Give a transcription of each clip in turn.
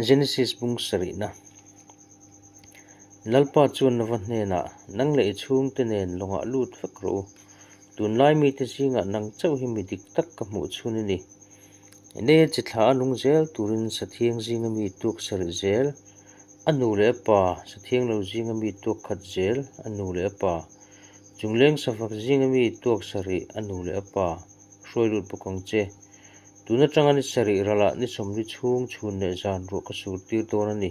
Genesis bung sarihna. Lalpa chuan Nova hnenah, Nang leh i chhungte nen lawngah lut vek rawh u. Tunlai mite zingah nang chauh hi mi dik tak ka hmuh chhun i ni. Leia chi thla a nung zel turin Sathiang zinga mi tuak sarih zel, a nu leh a pa, Sathiang lo zinga mi tuak khat zel, a nu leh a pa, Chungleng safak zinga mi tuak sarih, a nu leh a pa, hruai lut bawk ang che. Tun atanga ni sarih ralah ni sawmli chhung chhun leh zan ruah ka sur tir dawn a ni.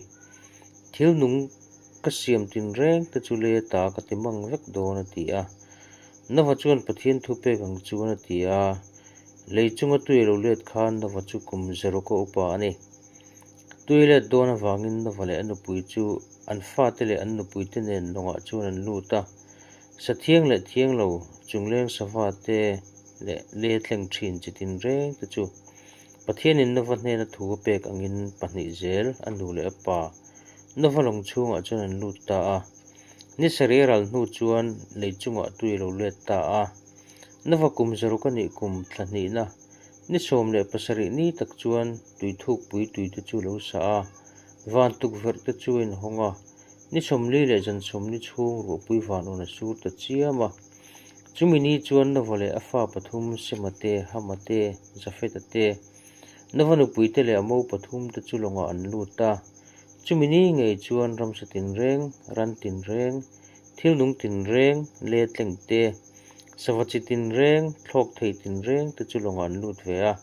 Thil nung ka siam tinreng te chu lei ata ka ti mang vek dawn a ti a. Nova chuan Pathian thu pek ang chuan a ti a. Lei chunga tui a lo let khan Nova chu kum zaruk a upa a ni. Tui let dawn avangin Nova leh a nupui chu an fate leh an nupuite nen lawngah chuan an lut a. Sathiang leh thianglo, chungleng sava te leh le thleng thin chi tinreng te chu Pathianin Nova hnena thu a pek angin pahnih zel a nu leh a pa Nova lawng chhungah chuan an lut ta a. Ni sarih a ral hnu chuan lei chungah tui a lo let ta a. Nova kum zaruk a nih kum thla hnihna ni 17 ni tak chuan tui thukpui tui te chu lo sa a, van tukverh te chu a inhawng a. Ni 40 leh zan 40 chhung ruahpui van awn a sur ta chiam a. Chumi ni chuan Nova leh a fa pathum Sema te, Hama te, Jafeta te, Nova nupui te leh a mo pathum te chu lawngah an lut a. Chumi ni ngei chuan ramsa tinreng, ran tinreng, thil nung tinreng, letleng te, sava chi tinreng, thlawk thei tinreng te chu lawngah an lut ve a.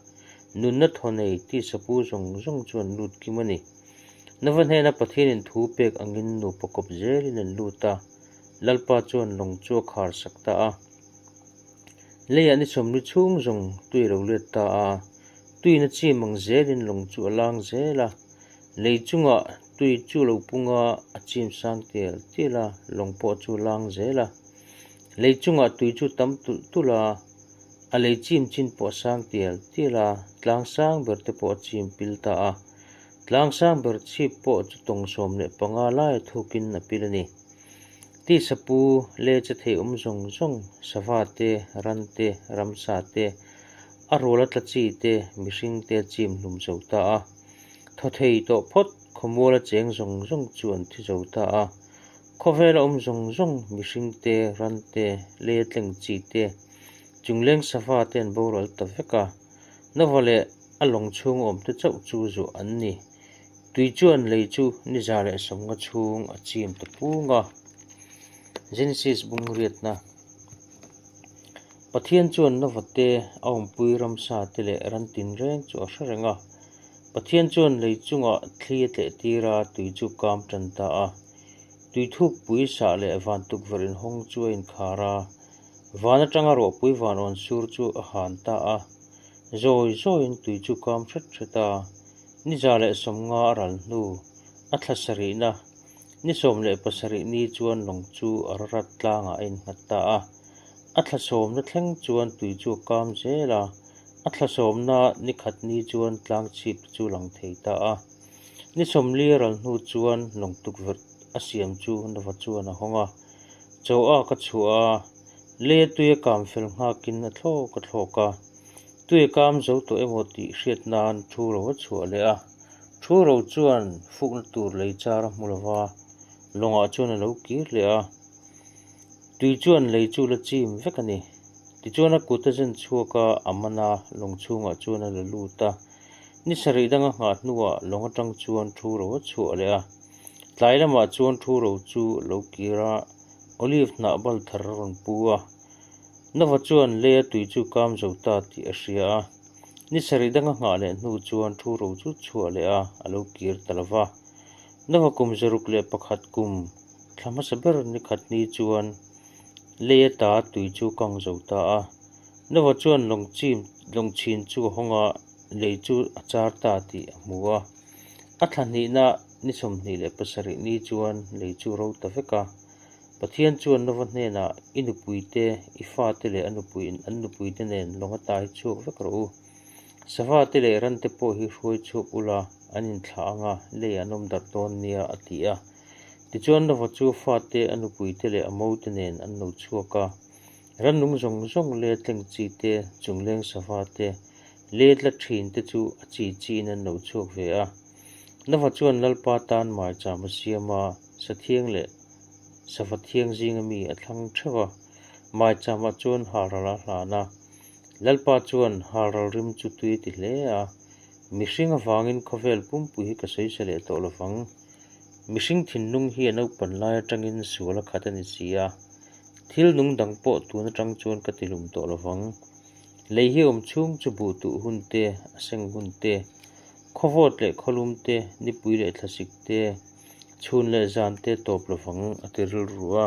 Nunna thaw nei tisa pu zawng zawng chu an lut kim a ni. Nova hnena Pathianin thu pek angin nupa kawp zelin an lut a, Lalpa chuan lawng chu a khar sak ta a. Leiah ni 40 chhung zawng tui a lo let ta a, tuiin a chim ang zelin lawng chu a lang zel a. Lei chungah tui chu a lo pung a, a chim sang tial tial a, lawng pawh chu a lang zel a. Lei chungah tui chu tam tulh tulh a, a lei chim chin pawh a sang tial tial a, tlang sang ber te pawh a chim pil ta a. Tlang sang ber chhip pawh chu tawng 15 laia thukin a pil a ni. Tisa pu le che thei awm zawng zawng, sava te, ran te, ramsa te, a rual a tla chi te, mihring te a chim hlum zo ta a. Thaw thei tawh phawt, khawmual a cheng zawng zawng chu an thi zo ta a. Khawvel a awm zawng zawng, mihring te, ran te, lei a tleng chi te, chungleng sava te an boral ta vek a. Nova leh a lawng chhung awm te chauh chu zuah an ni. Tui chuan lei chu ni 150 chhung a chim ta pung a. Genesis bung riatna Pathian chuan Nova te, a awmpui ramsa te leh ran tinreng chu a hre reng a. Pathian chuan lei chungah thli a tleh tir a, tui chu kam tan ta a. Tui thukpui sah leh van tukverh inhawng chu a inkhar a. Van atanga ruahpui van awn sur chu a han ta a. Zawi zawiin tui chu kam hret hret a. Ni 150 a ral hnu, a thla sarihna, ni 17 ni chuan lawng chu Ararat tlangah a innghat ta a. A thla sawmna thleng chuan tui chu a kam zel a, a thla sawmna ni khat ni chuan tlang chhip chu lang thei ta a. Ni 40 a ral hnu chuan lawng tukverh a siam chu Nova chuan a hawng a. Chaw a ka chhuah a, leia tui a kam fel nghakin a thlawk a thlawk a. Tui a kam zo tawh emaw tih hriat nan thu ro a chhuah leh a. Thu ro chuan fukna tur lei char a hmu lo va, lawngah chuan a lo kir leh a. Tui chuan lei chu la chim vek a ni. Tichuan a kut a zen chhuak a, a man a, lawng chhungah chuan a la lut a. Ni sarih dang a nghah hnuah lawng atang chuan thu ro a chhuah leh a. Tlai lamah chuan thu ro chu a lo kir a, olive hnah bal thar a rawn pu a. Nova chuan leia tui chu kam zo ta tih a hria a. Ni sarih dang a nghah leh hnu chuan thu ro chu chhuah leh a, a lo kir ta lo va. Nova kum 101 kum thla hmasa ber ni khat ni chuan leia ta tui chu kang zo ta a. Nova chuan lawng chim lawng chhin chu a hawng a, lei chu a char ta tih a hmu a. A thla hnihna ni 27 ni chuan lei chu ro ta vek a. Pathian chuan Nova hnenah, I nupui te, i fa te leh a nupui an nupui te nen lawng ata hi chhuak vek rawh u. Sava te leh ran te pawh hi hruai chhuak ula, an inthlah ang a, lei an awm darh dawn nia, a ti a. Tichuan Nova chu fa te, a nupui te leh a mo te nen an lo chhuak a. Rannung zawng zawng le tleng chi te, chungleng sava te, le tla thin te chu a chi chiin an lo chhuak ve a. Nova chuan Lalpa tan maicham a siam a, sathiang leh sava thiang zinga mi a thlang theuh a, maichamah chuan halral a hlan a. Lalpa chuan halral rim chu tui a ti hle a, Mihring avangin khawvel pumpui hi ka sawi sa leh tawh lovang. Mihring thinlung hi a naupan lai atangin sual a khat a ni si a, thil nung dang pawh tun atang chuan ka tihlum tawh lovang. Lei hi awm chhung chu buh tuh hun te, a seng hun te, khawvawt leh khawlum te, nipui leh thlasik te, chhun leh zan te tawp lovang a ti rilru a.